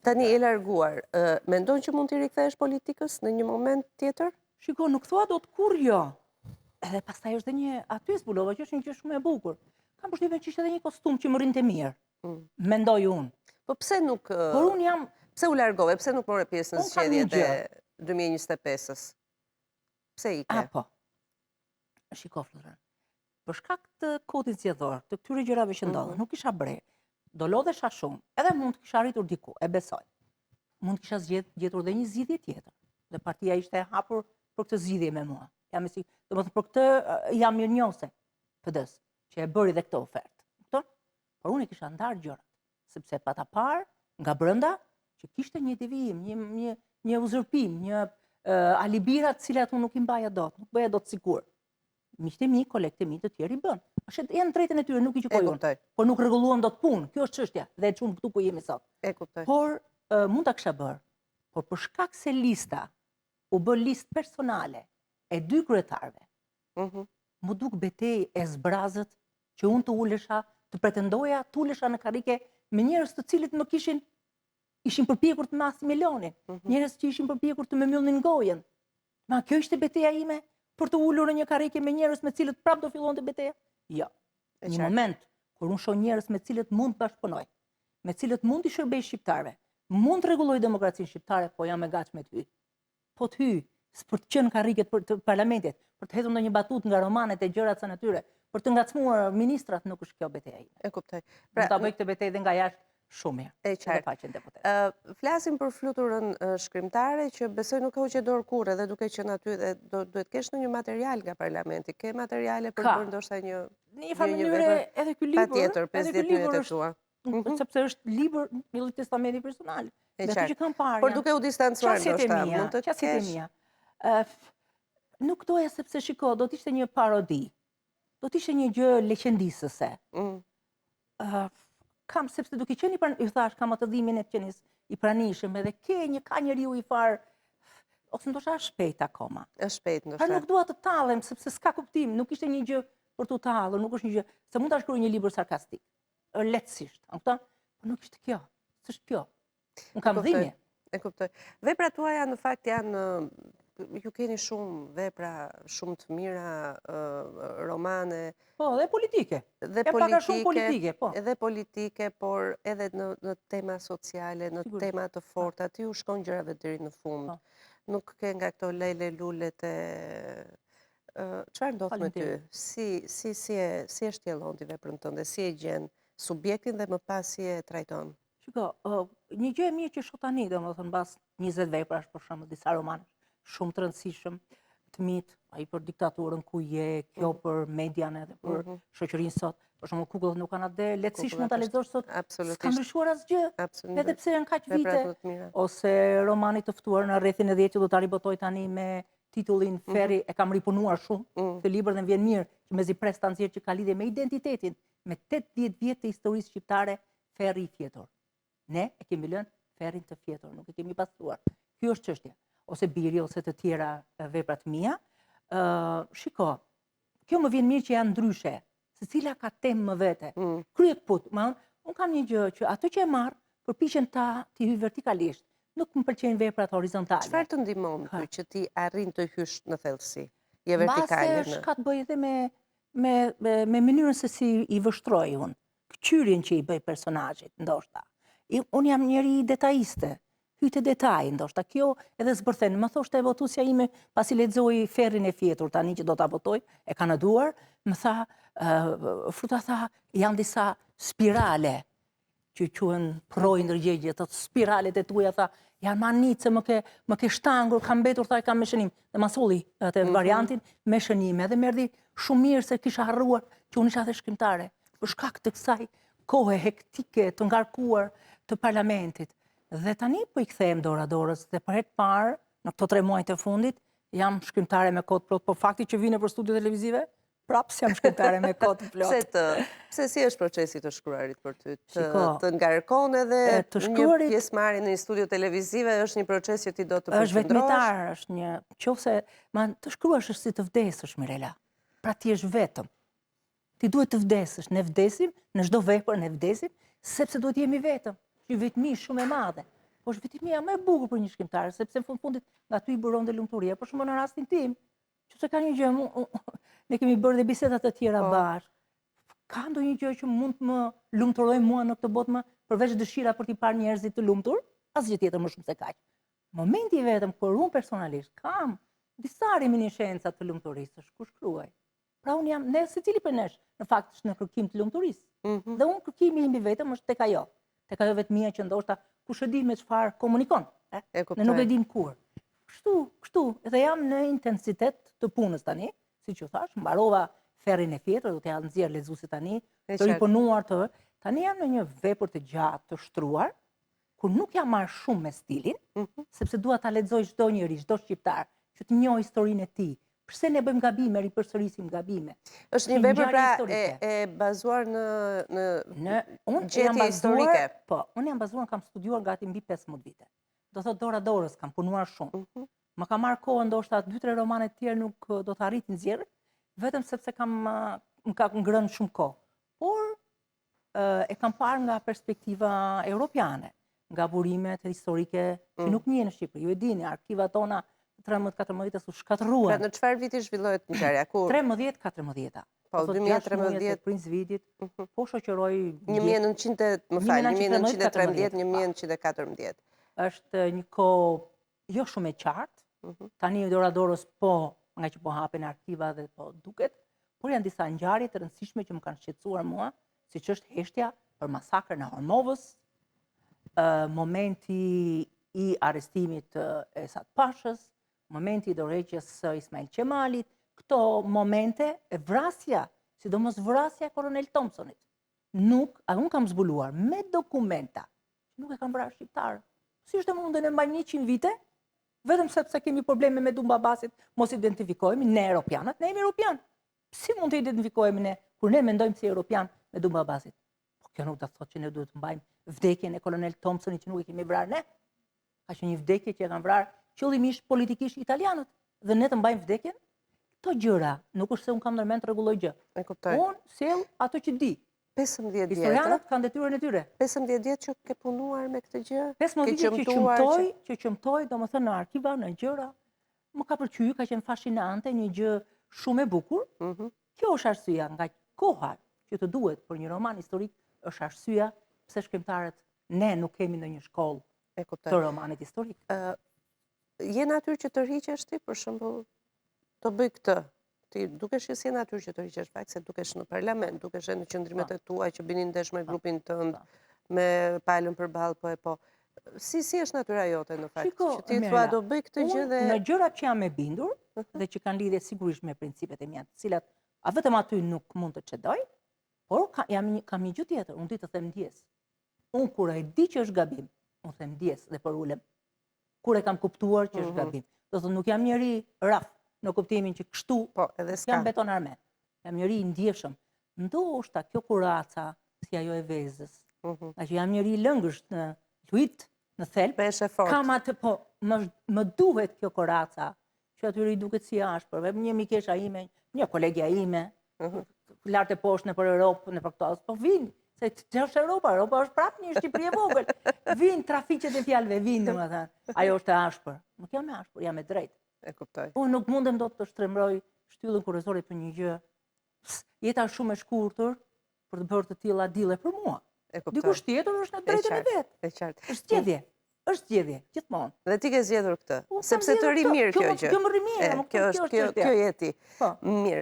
Tani e larguar, mendon që mund t'i rikthehesh politikës në një moment tjetër? Shiko, nuk thua dot kurrë jo. Edhe pastaj është dhe një, aty zbulova që është një gjë shumë e bukur. Kam përshtypjen që ishte edhe një kostum që më rrinte mirë. Mm. Mendoj unë. Po pse nuk Por unë jam Pse u largove? Pse nuk more pjesë në zgjedhjet e 2025-ës? Pse ike? Apo. Shiko Florën. Për shkak të kodit zgjedhor, të këtyre gjërave që ndodhën, mm -hmm. nuk isha bre. Do lodhesha shumë, edhe mund të kisha arritur diku, e besoj. Mund të kisha zgjedh, gjetur dhe një zgjidhje tjetër. Dhe partia ishte e hapur për këtë zgjidhje me mua. Jam e sigurt, domethënë për këtë jam mirënjohëse PD-së, që e bëri dhe këtë ofertë. Kupton? Por unë i kisha ndarë gjërat, sepse pata parë nga brenda që kishte një devijim, një një një uzurpim, një uh, alibira të cilat unë nuk i mbaja dot, nuk bëja dot sikur. Miqtë e mi, kolegët e mi të tjerë i bënë. Është janë në drejtën e tyre, nuk i gjykoj unë. Por nuk rregulluam dot punë. Kjo është çështja dhe e çuam këtu ku jemi sot. E kuptoj. Por uh, mund ta kisha bërë. Por për shkak se lista u bë listë personale e dy kryetarëve. Mm -hmm. M'u duk betejë e zbrazët që unë të ulesha, të pretendoja të ulesha në karrike me njerëz të cilët më kishin ishin përpjekur të më asimilonin, mm -hmm. njerëz që ishin përpjekur të më mbyllnin gojën. Ma kjo ishte beteja ime për t'u ulur në një karrike me njerëz me cilët prapë do fillonte beteja? Jo. Në një moment kur unë shoh njerëz me cilët mund të bashkëpunoj, me cilët mund t'i shërbej shqiptarëve, mund të rregulloj demokracinë shqiptare, po jam e gatshme të hyj. Po të hyj, për të qenë karriget për të parlamentit, për të hedhur ndonjë batutë nga romanet e gjëra të natyre, për të ngacmuar ministrat, nuk është kjo beteja ime. E kuptoj. Pra, mund ta bëj këtë betejë dhe nga jashtë shumë mirë. E qartë. Pa qenë deputet. Flasim për Fluturën shkrimtare që besoj nuk e hoqe dorë kurrë edhe duke qenë aty dhe do duhet kesh ndonjë material nga parlamenti. Ke materiale për të bërë ndoshta një Në një farë mënyre edhe ky libër, patjetër, 50 nyjet e tua. Mhm. Sepse është libër një lloj testamenti personal. E qartë. Që kam parë. Por duke u distancuar ndoshta, mund të kesh. Qasjet e mia. Nuk doja sepse shiko, do të ishte një parodi. Do të ishte një gjë leqendisëse. Mm. Kam sepse duke qenë i pranishëm, ju thashë, kam atë dhimbjen e të qenit i pranishëm edhe ke një ka njeriu i farë ose ndoshta është shpejt akoma. Është shpejt ndoshta. Pra nuk dua të tallem sepse s'ka kuptim, nuk ishte një gjë për t'u tallur, nuk është një gjë, se mund ta shkruaj një libër sarkastik. Lehtësisht, a kupton? Po nuk ishte kjo, s'është kjo. Unë kam dhimbje. E kuptoj. Veprat tuaja në fakt janë ju keni shumë vepra shumë të mira romane. Po, dhe politike. Dhe politike, shumë politike, po. Edhe politike, por edhe në, në tema sociale, në tema të forta, ti u shkon gjërave deri në fund. Po. Nuk ke nga këto lele lulet e Çfarë ndodh me ty? Si, si, si, e, si e shtjellon ti veprën tënde? Si e gjen subjektin dhe më pas si e trajton? Shiko, një gjë e mirë që shoh tani, domethënë mbas 20 veprash për shembull disa romane shumë të rëndësishëm të mitë, ai për diktaturën ku je, kjo mm. për median edhe për mm -hmm. shoqërinë sot. Për shembull kukullat nuk kanë atdhe, lehtësisht mund ta lexosh sot. Absolutisht. S'ka ndryshuar asgjë. Edhe pse janë kaq vite. Ose romani të ftuar në rrethin e 10 që do ta ribotoj tani me titullin mhm. Ferri e kam ripunuar shumë mm. këtë libër dhe më vjen mirë që mezi pres ta nxjerr që ka lidhje me identitetin, me 80 vjet të historisë shqiptare Ferri i fjetur. Ne e kemi lënë ferrin të fjetur, nuk e kemi pastruar. Kjo është çështja. Ose biri ose të tjera vepra të mia. Ë, shiko, kjo më vjen mirë që janë ndryshe. Secila ka temë më vete. Mm. Kryekëput, më, unë kam një gjë që atë që e marr, përpiqem ta t'i hyj vertikalisht. Nuk më pëlqejnë veprat horizontale. Çfarë të ndihmon ty që ti arrin të hysh në thellësi? Je vertikale. Mbase ka të bëjë edhe me me me, me mënyrën se si i vështroj unë këqyrjen që i bëj personazhit, ndoshta. Unë jam njeri detajiste, hyj te detaji, ndoshta. Kjo edhe zbërthen. Më thoshte botuesja ime, pasi lexoi Ferrin e fjetur, tani që do ta botoj, e ka në duar, më tha, Flutura tha, janë disa spirale, që quhen përroi ndërgjegje, thotë spiralet e tuaja, tha, janë manicë, më ke, më ke shtangur, kam mbetur, tha, e kam me shënim. Dhe ma solli atë mm -hmm. variantin me shënime, dhe më erdhi shumë mirë se kisha harruar që unë isha dhe shkrimtare, për shkak të kësaj kohe hektike të ngarkuar të parlamentit. Dhe tani po i kthehem dora dorës dhe për herë të parë, në këto tre muajt e fundit, jam shkrimtare me kohë të plotë, po fakti që vij nëpër studio televizive, Prapë s'jam shkrimtare me kohë të plotë. Pse të, pse si është procesi i të shkruarit për ty? Të, të ngarkon edhe të shkruarit, një pjesëmarrje në një studio televizive është një proces që ti do të përqendrohesh? Është vetmitar, është një, qoftë se, ma, të shkruash është si të vdesësh, Mirela. Pra ti je vetëm. Ti duhet të vdesësh, ne vdesim, në çdo vepër ne vdesim, sepse duhet jemi vetëm. Një vetmi shumë e madhe. Po është vetmia më e bukur për një shkrimtar, sepse në fund fundit nga aty i buron dhe lumturia. Për shembull në rastin tim, që se ka një gjë, ne kemi bërë dhe biseda të tjera po. bashkë. Ka ndonjë gjë që mund të më lumturojë mua në këtë botë më, përveç dëshira për t'i parë njerëzit të lumtur, asgjë tjetër më shumë se kaq. Momenti i vetëm kur unë personalisht kam disa reminishenca të lumturisë, është kur shkruaj. Pra unë jam, ne secili prej nesh, në fakt është në kërkim të lumturisë. Mm -hmm. Dhe unë kërkimi im i vetëm është tek ajo. Tek ajo vetmia që ndoshta kush e di me çfarë komunikon. E, e ne nuk e dim kurrë. Kështu, kështu, edhe jam në intensitet të punës tani, siç ju thashë, mbarova ferrin e fjetur, do t'ia nxjerr lexuesit tani, të ripunuar të, tani jam në një vepër të gjatë të shtruar, kur nuk jam marrë shumë me stilin, mm -hmm. sepse dua ta lexojë çdo njeri, çdo shqiptar, që të njohë historinë e tij. Përse ne bëjmë gabime, ripërsërisim gabime? Është një vepër pra e, e bazuar në në në unë jam bazuar, historike. Po, unë jam bazuar, kam studiuar gati mbi 15 vite. Do thotë dora dorës, kam punuar shumë. Mm -hmm. Më ka marrë kohë ndoshta 2-3 romane të tjerë nuk do të arrij t'i nxjerr, vetëm sepse kam më ka ngrënë shumë kohë. Por e kam parë nga perspektiva europiane, nga burimet historike që mm. nuk njihen në Shqipëri. Ju e dini, arkivat tona 13-14 u shkatërruan. Pra në çfarë viti zhvillohet ngjarja? Ku? 13-14. Po, 2013. Princ Vidit, mhm. po shoqëroj... 1900, më fal, 1913, 1914. Është një kohë jo shumë e qartë, mhm. tani dora dorës po, ngaqë po hapen arkiva dhe po duket, por janë disa ngjarje të rëndësishme që më kanë shqetësuar mua, siç është heshtja për masakrën e Hormovës, momenti i arrestimit të Esat Pashës, momenti i dorëheqjes së Ismail Qemalit, këto momente e vrasja, sidomos vrasja e Koronel Thompsonit, nuk, a unë kam zbuluar me dokumenta, nuk e kanë vrarë shqiptarët. Si është e mundur ne mbajmë 100 vite, vetëm sepse kemi probleme me dumbabasit, mos identifikohemi, ne europianët, ne jemi europianë. Si mund të identifikohemi ne, kur ne mendojmë si europianë me dumbabasit? Po kjo nuk do të thotë që ne duhet të mbajmë vdekjen e kolonel Thompsonit që nuk e kemi vrarë ne. Ka qenë një vdekje që e kanë vrarë qëllimisht politikisht italianët dhe ne të mbajmë vdekjen. Këto gjëra nuk është se unë kam ndërmend të rregulloj gjë. E kuptoj. Unë sjell ato që di. 15 vjet. Historianët kanë detyrën e tyre. 15 vjet që ke punuar me këtë gjë? 15 vjet që qëmtoj, që qëmtoj, domethënë në arkiva, në gjëra, më ka pëlqy, ka qenë fascinante, një gjë shumë e bukur. Mhm. Kjo është arsyeja nga koha që të duhet për një roman historik, është arsyeja pse shkrimtarët ne nuk kemi ndonjë shkollë të romanit historik. Je natyrë që tërhiqesh ti, për shembull, të bëj këtë, Ti dukesh që s'je natyrë që tërhiqesh fakt, se dukesh në parlament, dukesh në qëndrimet po. e tua që binin ndesh me po. grupin tënd, po. me palën përballë, po e po. Si, si është natyra jote në fakt? Shiko, që ti thua do bëj këtë gjë dhe... Në gjërat që jam e bindur, mhm. dhe që kanë lidhje sigurisht me principet e mia, të cilat a vetëm aty nuk mund të çedoj, por ka, jam një, kam një gjë tjetër, unë di të them ndjesë. Unë kur e di që është gabim, unë them ndjesë dhe përulem. kur e kam kuptuar që është mhm. gabim. Do thotë nuk jam njeri raf në kuptimin që kështu po, edhe s'ka. Jam betonarme. Jam njeri i ndjeshëm. Ndoshta kjo kuraca si ajo e vezës. Mm -hmm. Ngaqë jam njeri i lëngësht në fluid, në thelb. Peshë e fortë. Kam atë po më më duhet kjo kuraca që atyre i duket si ashpër. Vetëm një mikesha ime, një kolegja ime, mm -hmm. lart e poshtë nëpër Europë, nëpër këto, po vijnë, se që është Europa, Europa është prapë një Shqipëri e vogël. Vijnë trafiqet e fjalëve, vijnë, domethënë. Ajo është e ashpër. Nuk jam e ashpër, jam e drejtë. E kuptoj. Unë nuk mundem dot të shtrembroj shtyllën kurrizore për një gjë. Jeta është shumë e shkurtër për të bërë të tilla dille për mua. E kuptoj. Dikush tjetër është në drejtën e vet. E qartë. Është zgjedhje. Është zgjedhje, gjithmonë. Dhe ti ke zgjedhur këtë, sepse të rri mirë kjo gjë. Kjo më rri mirë, kjo është kjo kjo je ti. Po. Mirë.